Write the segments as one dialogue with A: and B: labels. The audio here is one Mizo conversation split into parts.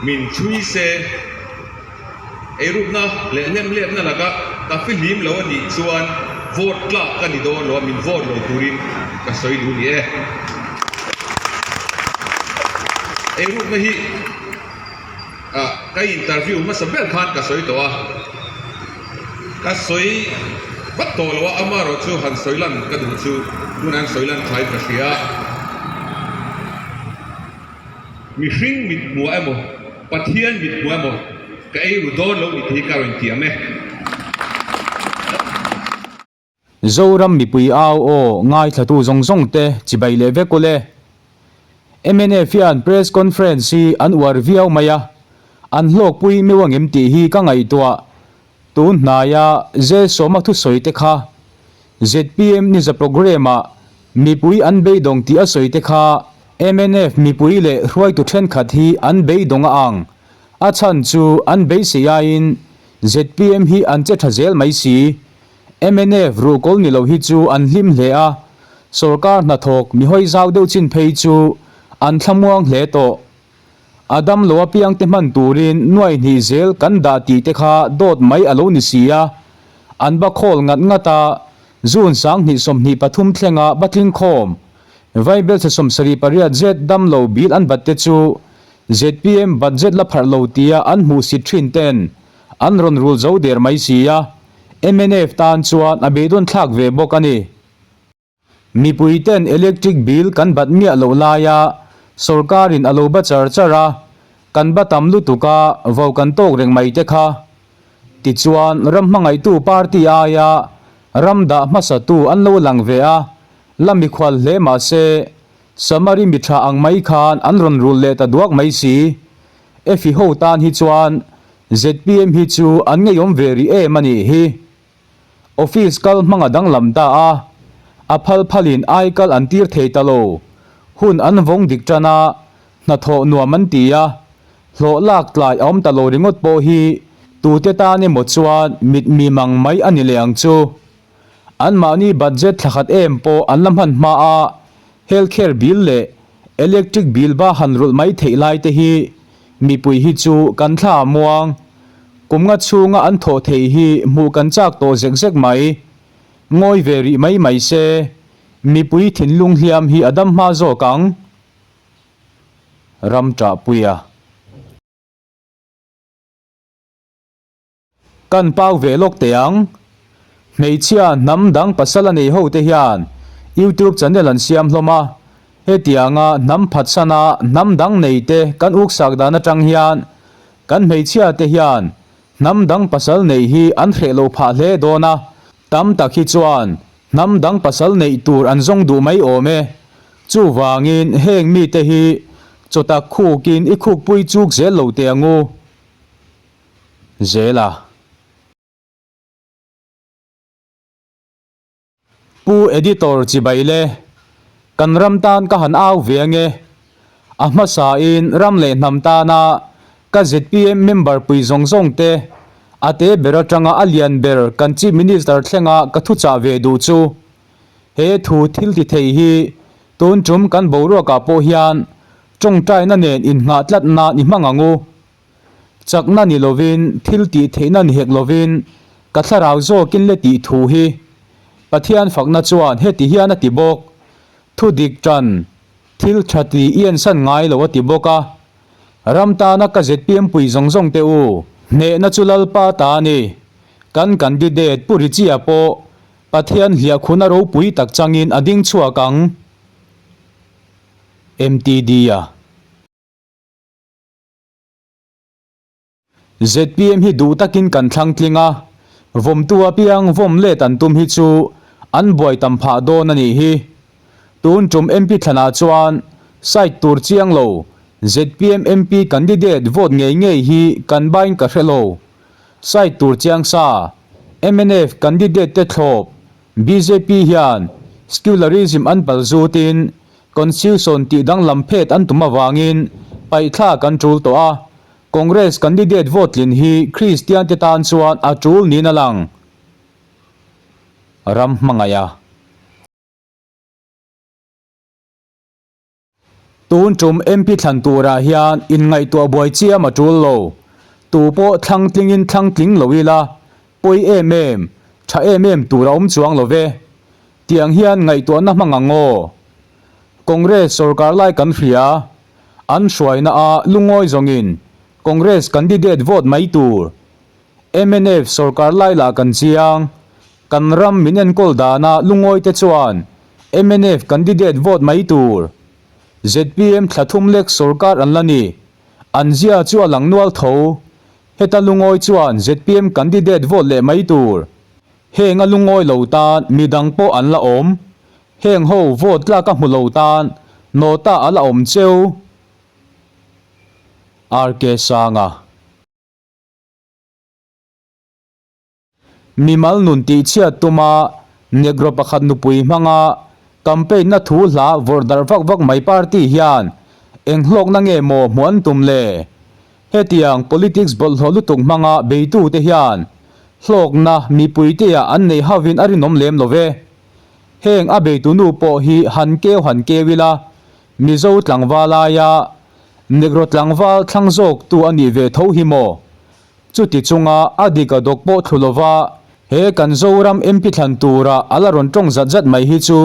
A: Min chhui se, eirukna leh hlemhlepna laka ka fihlim lo a nih chuan vote tlak ka ni dawn lo a, min vote lo turin ka sawi duh a ni e. Eirukna hi ka interview hmasa ber khan ka sawi tawh a, ka sawi vat tawh lo a, amaherawh chu han sawi lan ka duh chu tunah hian sawi lan thain ka hria. Mihring mit hmuah emaw, Pathian mit hmuah emaw ka ei ru dawn lo tih hi ka rawn tiam e.
B: Zoram mipui au aw ngaithlatu zawng zawng te chibai leh vek ule. Mnf hian press conference hi an uar viau mai a, an hlawkpui meuh angem tih hi ka ngaihtuah. Tun hnaia Zesawma thusawi te kha zpm niza programme ah mipui an beidawng tih a sawi te kha mnf mipui leh hruaitu thenkhat hi an beidawng a ang. A chhan chu an beisei aiin zpm hi an che tha zel mai si. Mnf ruhkawl ni lo hi chu an hlim hle a, sorkar hnathawk mi hawi zau deuh chin phei chu an thlamuang hle tawh. A dam lo apiang te hman turin nuai hnih zel kan dah tih te kha dawt mai a lo ni si a, an ba khawl ngat ngat a, June 2023 thlenga batling khawm Vaibelchhe 78 zet dam lo bil an bat te chu zpm budget la pharh lo tia an hmuhsit thin ten an rawn rul zo der mai si a, mnf tan chuan a beidawn thlak ve bawk a ni. Mipui ten electric bill kan bat miah loh laia sorkarin a lo ba char char a, kan ba tam lutuk a, vo kan tawk reng mai te kha. Tichuan ram hmangaihtu party aia ram dah hmasatu an lo lang ve a, la mikhual hle mah se Samari mi tha ang mai khan an rawn rul leh ta duak mai si. Efi ho tan hi chuan zpm hi chu an ngeiawm ve rih em a nih hi. Office kal hmang a danglam ta a, a phal phalin ai kal an tir thei ta lo. Hun an vawng dik tan a, hnathawh nuam an ti a, hlawh lak tlai a awm ta lo ringawt pawh hi tute tan emaw chuan mit mi mang mai a ni leh ang chu. Anmahni budget thla khat em pawh an la hman hma a, health care bill leh electric bill ba han rulh mai theih lai te hi mipui hi chu kan thla a muang. Kum nga chhunga an thawh theih hi hmuh kan chak tawh zek zek mai. Ngawi ve rih mai mai se, mipui thinlung hliam hi a dam hma zawk ang. Ram ṭahpuia. Kan pau ve lawk teh ang. Hmeichhia hnam dang pasal a nei ho te hian YouTube channel an siam hlawm a, hetianga hnam phatsana hnam dang nei te kan uksak dan atang hian kan hmeichhia te hian hnam dang pasal neih hi an hreh lo phah hle dawn a, tam tak hi chuan hnam dang pasal neih tur an zawng duh mai awm e. Chuvangin heng mite hi chawtak khukin i khukpui chuk zel lo teh ang u. Zel a. Pu Editor chibai le, kan ram tan ka han au ve ange. A hmasain ram leh hnam tana ka zpm member pui zawng zawng te, a te ber atanga a lian ber kan Chief Minister thlenga ka thuchah ve duh chu. He thu thil ti thei hi tun tum kan boruakah pawh hian tawngtaina nen innghah tlat nan i hmang ang u. Chakna ni lovin, thil tih theihna ni hek lovin, ka thlarau zawkin le tih thu hi Pathian fakna chuan heti hian a ti bawk, Thu dik tan, thil tha ti i ensan ngai lo a ti bawk a. Ram tana ka zpm pui zawng zawng te u, hnehna chu Lalpa ta a ni. Kan candidate Pu Richie-a pawh Pathian hliahkhuna ropui tak changin a ding chhuak ang. MTD-a. Zpm hi duh takin kan thlang tling a, vawmtu apiang vawm let an tum hi chu an buai tam phah dawn a nih hi. Tun tum MP thlanah chuan side tur chiang lo zpm MP candidate vote ngei ngei hi kan bain ka hre lo. Side tur chiang sa mnf candidate te thlawp bjp hian secularism an pal zutin Constitution tih danglam phet an tum avangin paihthlak an tul tawh a, Congress candidate vote tlin hi Kristian te tan chuan a tul niin a lang. Ram hmangaih a. Tun tum MP thlan turah hian inngaihtuah buai chiam a tul lo. Tu pawh thlang tlingin thlang tling lo ila, pawi em em, tha em em tur a awm chuang lo ve. Tiang hian ngaihtuahna hmang ang aw. Congress sorkar lai kan hria, an hruaina a lungawi zawngin Congress candidate vote mai tur. Mnf sorkar lai lah kan chiang. Kan ram min enkawl dana lungawi te chuan mnf candidate vote mai tur. Zpm thla thum lek sorkar an la ni. An zia chu a lang nual tho. Heta lungawi chuan zpm candidate vote leh mai tur. Heng a lungawi lo tan midang pawh an la awm. Heng ho vote tlak a hmu lo tan nota a la awm cheu. RK Sanga. Mimal nun tihchhiat tuma Negro pakhat nupui hmanga campaign na thu hla vawrh darh vak vak mai party hian eng hlawkna nge maw hmuh an tum le? Hetiang politics bawlhhlawh lutuk hmanga beitute hian hlawkna mipuiteah an nei hovin a rinawm lem lo ve. Heng a beitunu pawh hi han keu han keu ila Mizo tlangval aia Negro tlangval thlang zawktu a nih ve tho hi maw? Chuti chunga a dik a dawk pawh thlu lova he kan Zoram MP thlan tura a la rawn tawng zat zat mai hi chu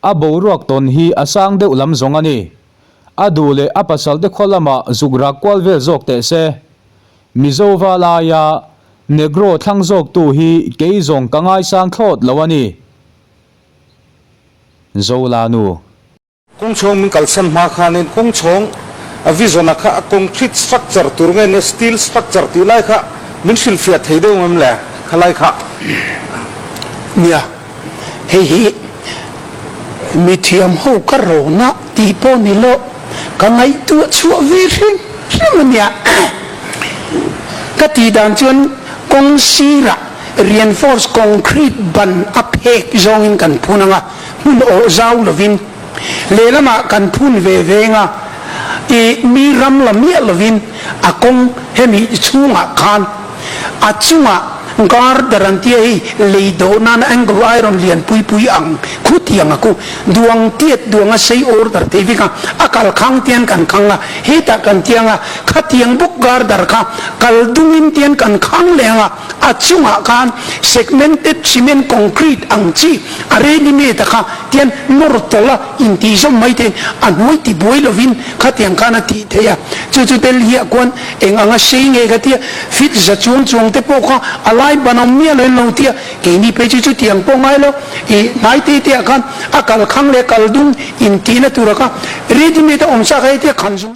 B: a boruak tawn hi a sang deuh lam zawng a ni. A duh leh a pasalte khaw lamah zuk rak kual vel zawk teh se. Mizo val aia Negro thlang zawktu hi kei zawng ka ngaisang thlawt lo a ni. Zolanu.
C: Kawngchhawng min kalsan hma khanin kawngchhawng a vision a kha a concrete structure tur nge nia steel structure tih lai kha min hrilhfiah thei deuh ngam le khalai kha.
D: Nia, hei hi mithiam ho ka rawna tih pawh ni lo, ka ngaihtuah chhuah ve hrim hrim a nia. Ka tih dan chuan kawng sirah reinforce concrete ban a phek zawngin kan phun ang a, Hmun awh zau lovin lehlamah kan phun ve veng a, i mi ram la miah lovin a kawng hemi chhungah khan a chungah girder an tia hei lei dawh nana angle iron lian pui pui ang khutiang a ku duang tiat duang a sei order thei vek a, a kal khang tian kan khang a, hetah kan tiang a, khatiang bawk girder kha kal dungin tian kan khang leh ang a. A chungah khan segmented cement concrete ang chi a ready made a kha tian nawr tawlh a intih zawm mai theiin a hnuai ti buai lovin khatiang khan a tih theih a. Chu chu Delhi ah khuan eng anga sei nge ka tia feet za chuang chuang te pawh kha a lai ban awm miah lo in lo tia keini phei chu chutiang pawh ngai lo i hnai te te ah khan a kal khang leh kal dung intihna tura kha ready made a awm sa kha hetia khan zawng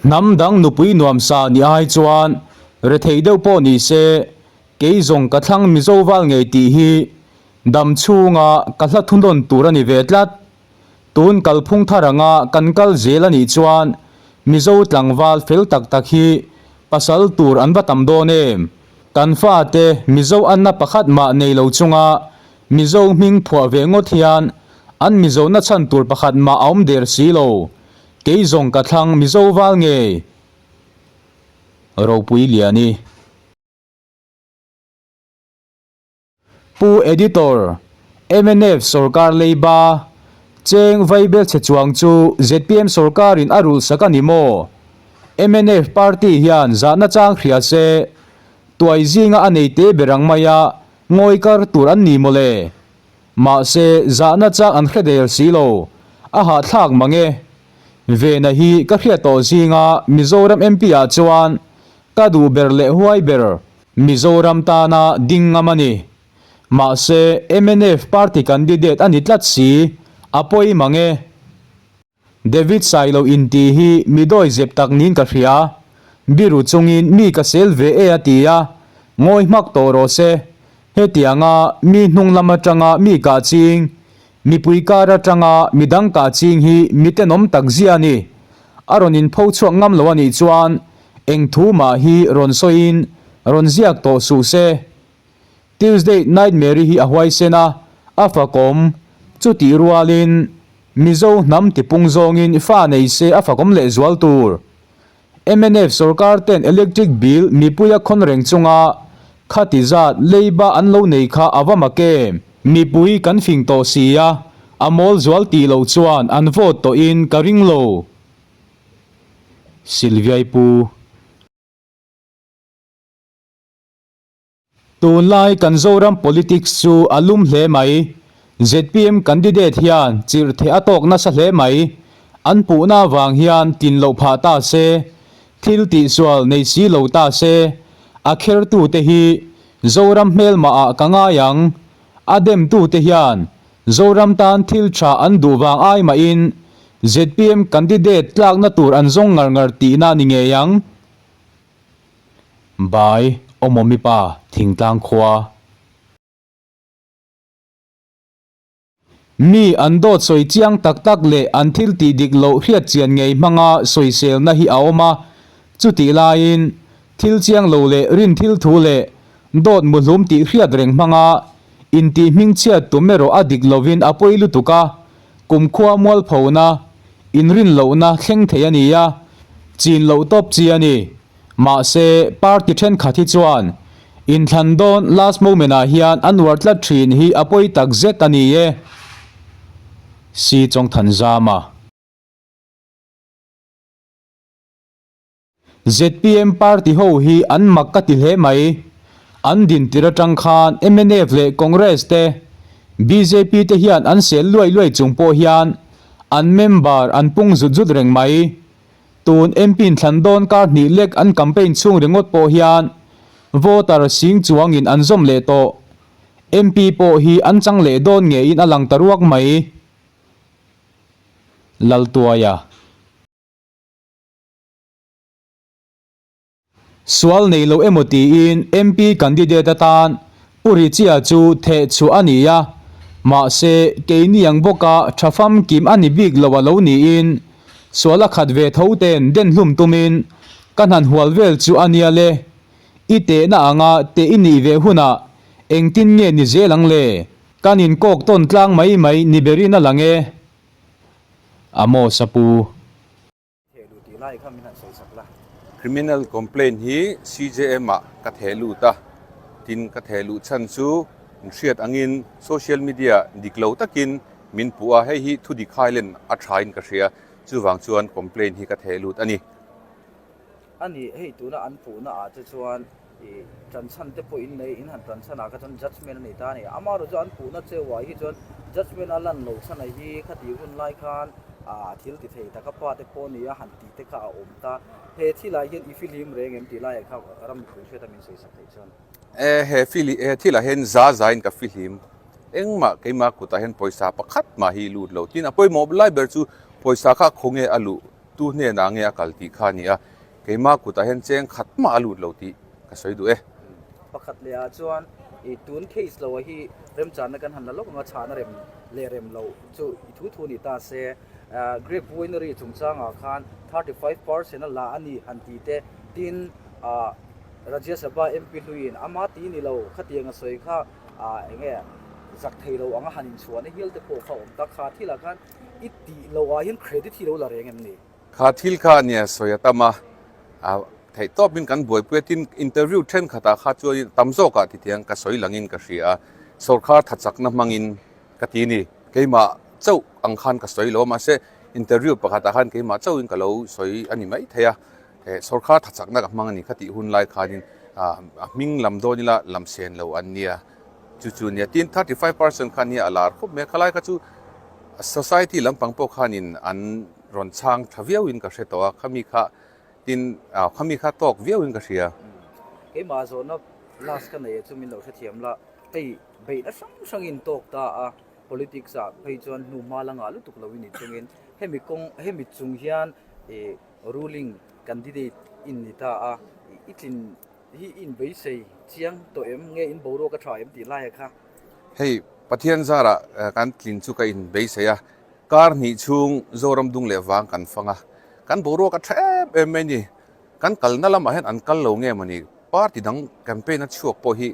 B: Hnam dang nupui nuamsa ni ai chuan rethei deuh pawh ni se, kei zawng ka thlang Mizo val ngei tih hi dam chhunga ka hla thunawn tur a ni ve tlat. Tun kalphung thar anga kan kal zel a nih chuan Mizo tlangval fel tak tak hi pasal tur an va tam dawn em? Kan fate Mizo anna pakhat mah nei lo chunga Mizo hming phuah ve ngawt hian an Mizona chhan tur pakhat mah a awm der si lo. Kei zawng ka thlang Mizo val ngei ropui liani. Pu Editor, mnf sorkar leiba cheng vaibel chhe chuang chu zpm sorkarin a rulh sak a ni maw? Mnf party hian zahna chang hria se, tuai zinga a nei te ber ang maia ngawi kar tur an ni mawle. Mahse, zahna chak an hre del si lo, a hahthlak mang e. Vena hi ka hriat tawh zinga Mizoram MP ah chuan ka duh ber leh huai ber Mizoram tana ding ngam a ni. Mahse, mnf party candidate a ni tlat si, a pawi mang e. David Sailo inti hi mi dawi zep tak niin ka hria. Biru chungin mi ka sel ve e a ti a, ngawi hmak tawh rawh se. Hetianga mi hnung lam atanga mi kah ching, mipui kar atanga mi dang kah ching hi mi tenawm tak zia a ni. A rawn inpho chhuak ngam lo a nih chuan eng thu mah hi rawn sawiin rawn ziak tawh suh se. Tuesday Nightmare hi a huaisen a, a fakawm. Chutih rualin Mizo hnam tipung zawngin fa nei se a fakawm lehzual tur. Mnf sorkar ten electric bill mipui a khawn reng chunga khati zat leiba an lo nei kha a va mak em? Mipui kan fing tawh si a, a mawl zual tih loh chuan an vote tawhin ka ring lo. Sylviai pu. Tunlai kan Zoram politics chu a lum hle mai. Zpm candidate hian chirh theh a tawk nasa hle mai. An puhna avang hian tlin loh phah ta se, thil tihsual nei si lo ta se, a khertute hi Zoram hmelmah ah ka ngai ang. A demtute hian Zoram tan thil tha an duh vang ai mahin zpm candidate tlakna tur an zawng ngar ngar tihna a ni ngei ang. Bai, Awmawmi pa, Thingtlang khua. Mi an dawt sawi chiang tak tak leh an thil tih dik loh hriat chian ngei hmanga sawiselna hi a awm a, chutih laiin thil chiang lo leh rin thil thu leh dawt muhlum tih hriat reng hmanga intih hmingchhiat tum erawh a dik lovin a pawi lutuk a, kumkhua mualphona, inrin lohna thleng thei a ni a, chin loh tawp chi a ni. Mahse, party thenkhat hi chuan inthlan dawn last moment ah hian a nuar tlat thin hi a pawi tak zet a ni e. Si Chawngthanzama. Zpm party ho hi an mak ka ti hle mai. An din tir atang khan mnf leh Congress te, bjp te hian an sel luai luai chung pawh hian an member an pung zut zut reng mai. Tun MP inthlan dawn kar hnih lek an campaign chhung ringawt pawh hian voter sing chuangin an zawm leh tawh. MP pawh hi an chang leh dawn ngeiin a lang ta ruak mai. Laltuaia. Sual nei lo emaw tiin MP candidate atan Pu Richia chu theh chhuah a ni a, mahse keini ang bawka tha famkim a ni bik lo a lo niin sual a khat ve tho ten den hlum tumin ka hnan hual vel chu a nia le. I tehna anga teh i nih ve hunah engtin nge ni zel ang le? Kan inkawk tawn tlang mai mai ni berin a lang e. Amos a pu.
E: Theh lut tih lai kha min han sawi sak la.
A: Criminal complaint hi CJM ah ka theh lut a, tin ka theh luh chhan chu in hriat angin social media dik lo takin min puh a, hei hi thu dik hailen a tha in ka hria, chuvang chuan complaint hi ka theh lut a ni.
E: A ni, hei tuna an puhna ah te chuan i tan chhan te pawh in nei, in han tan chhan ah kha chuan judgement a nei ta a ni. Amaherawh chu an puhna cheu ah hi chuan judgement a lan loh chhan ah hi khati hun lai khan ah thil ti thei tak a pa te pawh nia han tih te kha a awm ta. He thil ah hian i fihlim reng em tih lai ah kha ram mipui hriat a min sawi sak theih chuan.
A: E, he fili, he thil ah hian za za in ka fihlim. Engmah keimah kutah hian pawisa pakhat mah hi lut lo. Tin a pawimawh lai ber chu pawisa kha khawnge a luh Tu hnenah nge a kal tih kha a ni a, keimah kutah hian cheng khat mah a lut lo tih ka sawi duh e.
E: Pakhat leh ah chuan i tun case lo ah hi remchanna kan han la lawk ang a, chhahna rem leh rem loh chu i thu thu ni ta se. Grape winery chungchangah khan 35 percent a la a ni han ti te, tin Rajya Sabha MP hluiin ama ti ni lo khatiang a sawi kha eng nge zak thei lo anga han inchhuahna hial te pawh kha a awm tak kha thilah khan I tih loh ah hian credit hi lo la reng em ni?
A: Kha thil kha nia sawi a tam a, a theih tawp in kan buaipui a, tin interview thenkhat ah kha chuan tam zawk ah titiang ka sawi lang in ka hria a, sawrkhar tha chakna hmang in ka ti ni, keimah chauh ang khan ka sawi lo a, mahse interview pakhat ah khan keimah chauh in ka lo sawi a ni mai thei a, he sawrkhar tha chakna ka hmang a ni kha tih hun lai khan in a hming lam dawn ila lam sen lo an nia. Chu chu nia tin 35% kha nia a lar khawp mai a, khalai kha chu society lampang pawh khanin an rawn chhang tha viauin ka hre tawh a, khami kha tin khami kha tawk viauin ka hria.
E: Keimah zawhna last ka nei ah chu min lo hrethiam la, hei beihna hrang hrangin tawk ta a, politics ah phei chuan hnu hma la ngah lutuk loin ni chungin hemi kawng hemi chung hian ih ruling candidate in ni ta a, i tlin Hi in beisei chiang tawh em? Nge in boruak a tha em tih laia kha?
A: Hei, Pathian zarah kan tlin chu ka in beisei a, kar hnih chhung Zoram dung leh vang kan fang a, kan boruak a tha em em mai ni. Kan kalna lamah hian an kal lo nge mawni, party dang campaign a chhuak pawh hi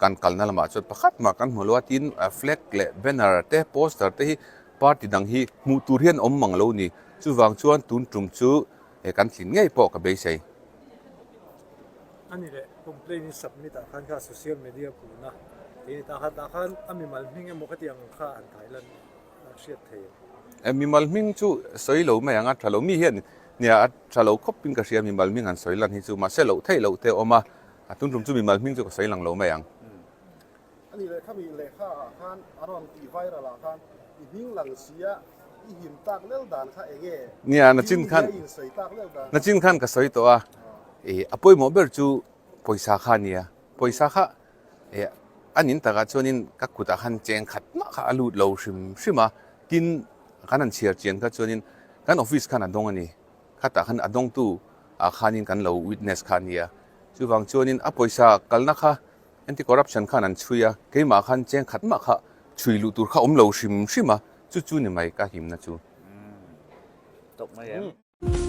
A: kan kalna lamah chuan pakhat mah kan hmu lo a, tin flag leh banner te poster te hi party dang hi hmuh tur hian awm mang lo ni. Chuvang chuan tun tum chu kan tlin ngei pawh ka beisei.
F: A ni leh, complaint in submit ah khan kha social media puhna tih a ni ta kha, tah khan a mimal hming emaw khatiang ang kha han thai lan.
G: hriat thei em?
A: E mimal hming chu sawi lo mai ang a tha lo mi hian nia a tha lo khawp in ka hria mimal hming han sawi lan hi chu mahse loh theih loh te a awm a, a tun tum chu mimal hming chu ka sawi lang lo mai ang.
G: A nih leh khami lehkha ah khan a rawn tih viral ah khan i hming lang sia i him tak lel dan kha enge?
A: Nia nachin khan nachin khan ka sawi tawh a, e a pawimawh ber chu pawisa kha a nia, pawisa kha e a nin takah chuanin ka kutah khan cheng khat mah kha a lut lo hrim hrim a, tin kan han chhiar chian kha chuanin kan office khan a dawng a ni, khatah khan a dawngtu ah khanin kan lo witness kha a nia, chuvang chuanin a pawisa kalna kha Anti corruption khan an chhui a, keimah khan cheng khat mah kha chhui luh tur kha awm lo hrim hrim a, chu chu ni mai ka himna chu.
E: Tawp mai em?